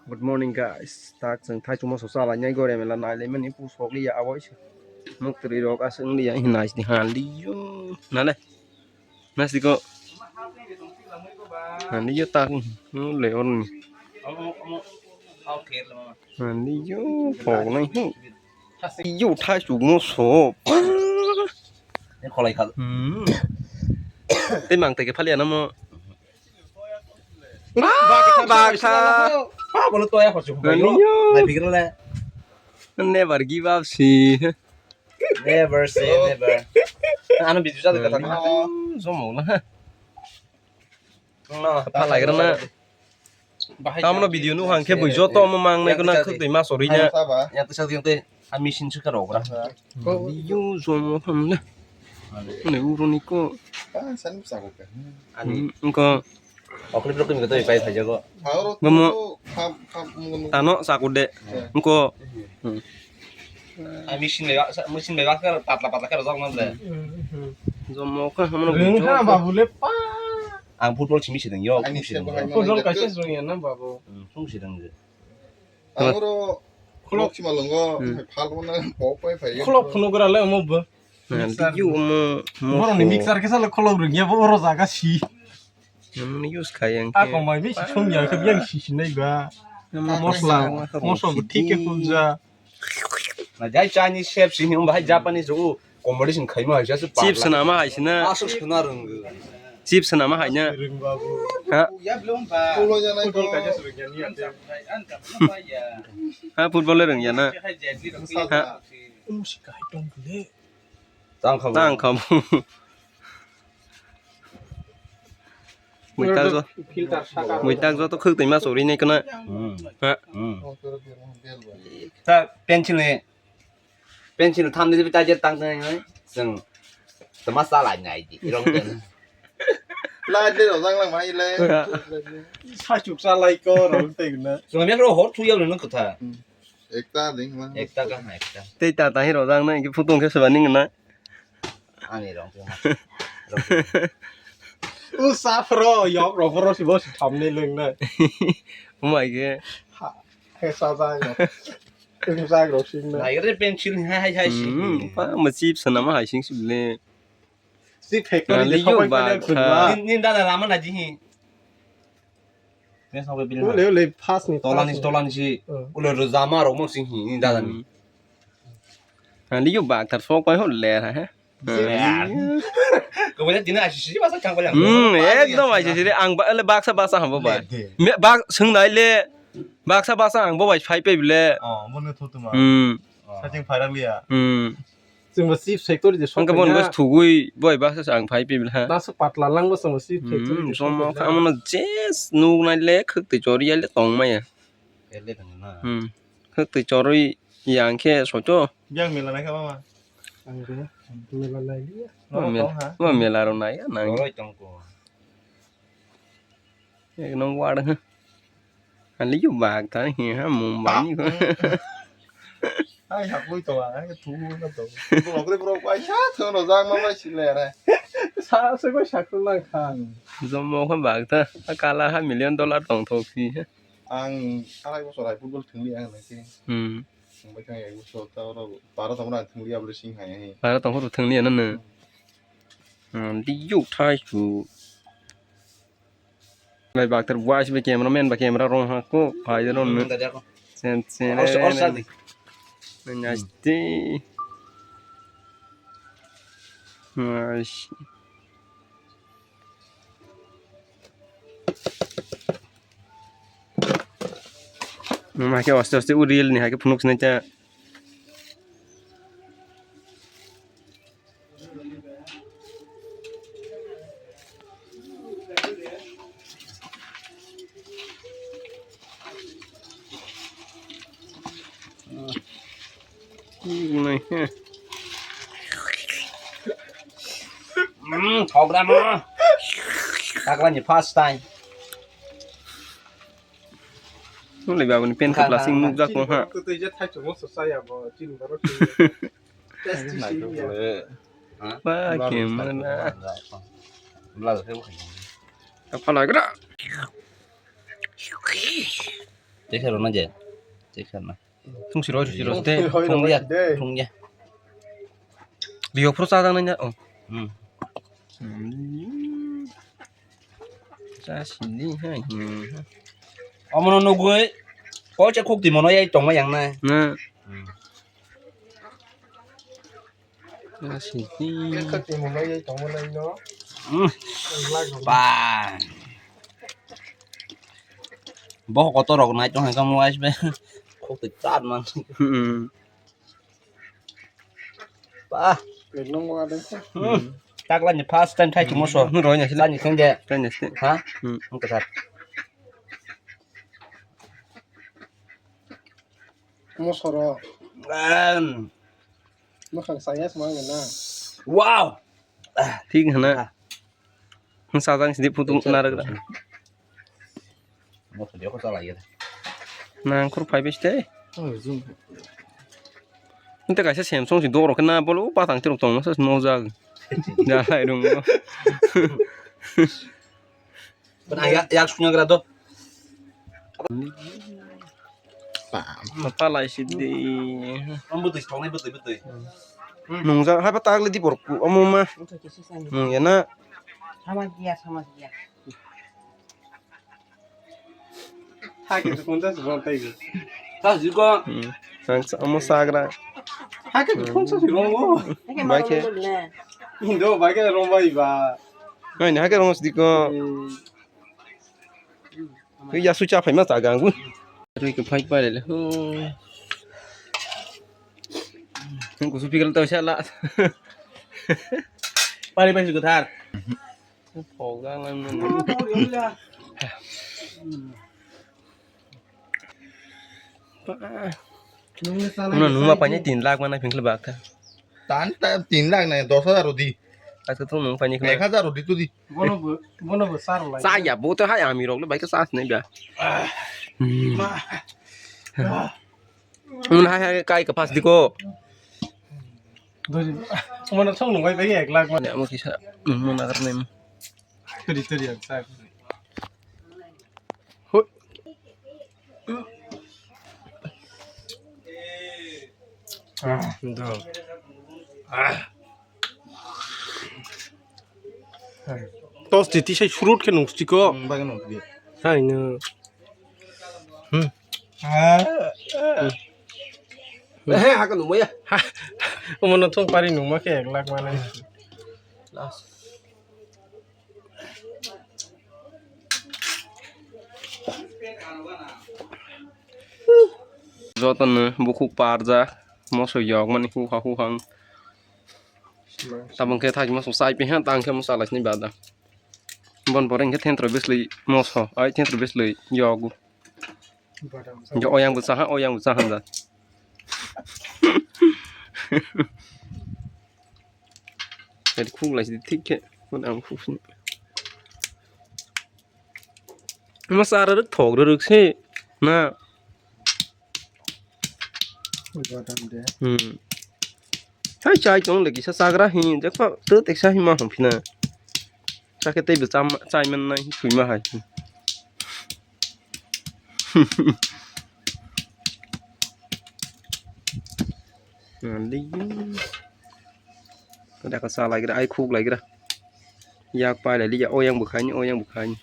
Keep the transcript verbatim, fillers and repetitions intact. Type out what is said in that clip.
Good morning, guys. Tak chwng thaichukma so chalai nai gore mela nai lai mani pusok liya abo se. Muk twi rok aswk liya hinai sini hal liyo. Nale. Nasi ko. Hal liyo tak. Hmm, le on. Hal liyo pok nai. Hmm. Yo thaichukma so. Ni kholai khal. Hmm. Tei mang tei ke phalia namo. Baksa. Ah, bolo toya khorchum. Nani yo? Nai bigre le. Never give up si. Never say never. Ano bidu jadu kata. Nani yo? Jomo na. Phalai gra na. Tamno video nu hangke bui joto mo mang nai kuna khuk tei ma sori nya. Ya tisa yang te a machine su karo gra. Yo jomo tham le. Ne uro ni ko. Ani. Engko. Okli blok ni kata pai phai jago. Gomo. Tano sakude. Engko. A machine bai, machine bai baksa patla patla khe rojak man le. Jomo kha hamno. Rwng kha babu le pa. Ang football simi sideng yo. Football kaisa swrwng ya na babu. Sung sideng je. Angro khulok sima longo. Phal mana pok pai phai. Khulok phunu gra le omo bo. Mixer. Borok ni mixer khe sale khulok rwng ya bo oro jaga si. Nini use khai yang. Ako mai mi si sung ya khe yang si sinai ba. Mosla, mosla bo thik khe khulja. Na jai Chinese chef sini, um, bahai Japanese rok competition khaima hai jase. Chips na ma hai sina. Asuk suna rung. Chips na ma hai nya. Rung babu. Ha? Ulo jana ko. Ha, football rung ya na. Ha? Um, si kai tong le. Tang khamu. Tang khamu. Muitak jo. Muitak jo to khuk tei ma sori ne kana. Hmm. Ha. Hmm. Ta pencil ni. Pencil tham ni ta je tang tang ni. Seng. Tama salai nai di. Rong ten. Lai de rojang lang mai le. Sa chuk sa lai ko rong teng na. Seng me ro hor thu yau ni kotha. Ekta ding lang. Ekta ka ha ekta. Tei ta ta hi rojang na ki phutung khe seba ning na. Ani rong twi ma. U sap ro, yok ro, boro si bo si thamni lwng na. Umai khe. Ha, he sa jang ro. Twi jang ro sing na. Nai re pencil hai hai hai si. Hmm, pa ma chips na ma hai sing si le. Si factory le yo ba kha. Nin, nin dada lama na ji hi. Ule, ule, fast ni, tolani, fast ni. Tolani si, hmm, ule rwjama rok mo sing hi, ni dada ni. Hmm. Ani yo bakthar sok pai hor le ha, he? Ler. Ko bole dina asi si basa chang bole. Hmm, ekdom asi si re, ang ba, le baksa basa hambo bai. Le de. Me, bak, sung nai le, baksa basa ang bo bai phai pe bile. Oh, mo ne thu tuma. Hmm. Oh. Sa ching phai ram ya. Hmm. Chwngbo chips factory de. Hwnkhe sok boni khaina. Bwswk thugwi bai baksa ang phai pibla ha. Baksa patla langbo chwngbo chips factory de. Hmm, sok somok khaina. Amono je nuk nai le khwtwi chori ya le tong maya. Ele tong na. Hmm. Khwtwi chorwi ya hwnkhe soito. Yang mela nai kha mama. Ang de mela nai liya. Norok tong ha. Ma mela ro nai ya nang. Norok tong ko. Ek nong wad ha. Ani yo bag ta hi ha Mumbai ni ko. Ai, hakui to, ai, thu na to. Bro, bro, bro, ai, sa, thu no jang ma bai si le re. Sa, sa ko sa ko lang kha. Jomo kha bag ta. A kala ha million dollar tong thok si ha. Ang arai bosor ai football thwngli ang nai se. Hmm. Ang bai thang ek bosor ta oro baro tong na thwngli abole sing hai. Baro tong thwngli na na. Hmm, di yo thai su. Bai bakter buai si bai camera man bai camera rong ha ko phai de ron. Hmm, da jako. Sen sen. Os, os, sadi. Nasti. Mas. Mama ke aste aste u reel ni ha ke phunuk sinai cha. Hmm, thogra mo. Takla ni first time. Nulai babu ni pen kha plastic nukjak tong ha. Tei je thai chungo so saya bo chini borok. Ba kemana. Blur khe bo khayo. Apa lagra. Teksa rwna je. Teksa na. Thung si roi, si roi. Thung ya, thung ya. Liyo phuru chajak nai na. Oh. Hmm. Hmm. Cha sini hai. Hmm. Omono nugui. Ko che khuk twi mono yai tongma yang nai. Na. Hmm. Ba. Bo kotor rok nai tong hai kamo guys be. Khok twi chat man. Hmm. Ba. Hmm. Takla ni first time thai chimo so. Hmm, roi na sila. Tani sende. Tani sende. Ha? Hmm. Ang kasar. Mosoro. Em. Makhang saya semang na. Wow. Thik hana. Sajang sidi putu narak. Mosoro dia ko salah ya. Nang kur phai bes tei. Ente kaisa Samsung si doro kena bolo patang tirok tong masa no jag. Jalai rung. Bana ya, ya sunya gra do. Mapa lai sidi. Ang butui thong ni butui butui. Nung ja haba tagli di bor omo ma. Nung ya na. Sama dia, sama dia. Hake tu kunta si ron tai. Ta si ko. Ang sa omo sagra. Hake tu kunta si ron go. Bai khe. Indo bai khe ron bai ba. Nai ni hake ron sidi ko. Hui ya su cha phai ma ta gang gu. Rui ke phai pa le. Ang kusu pikal ta sa la. Pari pai su thar. Pogdang lang nang. Nungma paine tin lakh mana phingkhle bakha. Tan ta tin lakh na dos hajar rodi. Acha tu nung paine ek hajar rodi tu di. Bono bo, bono bo sar lai. Sa ya bo to hai ami rok le bai ka sa ne ba. Ma. Mun hai hai kai ka pas diko. Doi. Mana song nung bai bai ek lakh mana. Amo kisa mun agar nem. Tadi tadi yang sa. Hoi. Ah, do. Ah. Tos titi sai surut ke nung stiko. Hmm, bagai nung stiko. Hai no. Hmm. Ah. He, haka nung ya. Omo no thung pari nung ma ke ek lakh mana. Last. Jotono bukhuk parjak, moso yokmani huha huhang. Tabang khe thai moso chai piha, tang khe moso alai sini bada. Bon boreng khe thentro bislei moso, ai thentro bislei yogu. Jo oyang bwsa ha, oyang bwsa ha da. Jadi khuk lai sidi thik khe, khun ang khuk sini. Mas ara rwk thok rwk se na. Hmm. Hai chai tong le kisa chagra hi, dekho to teksa hi ma hong phina. Chakhe tei bo cham-, chai man nai, sui ma hai. Daka sa lai gra, ai khuk lai gra. Yak pai lai liya, oyang bwkhani, oyang bwkhani.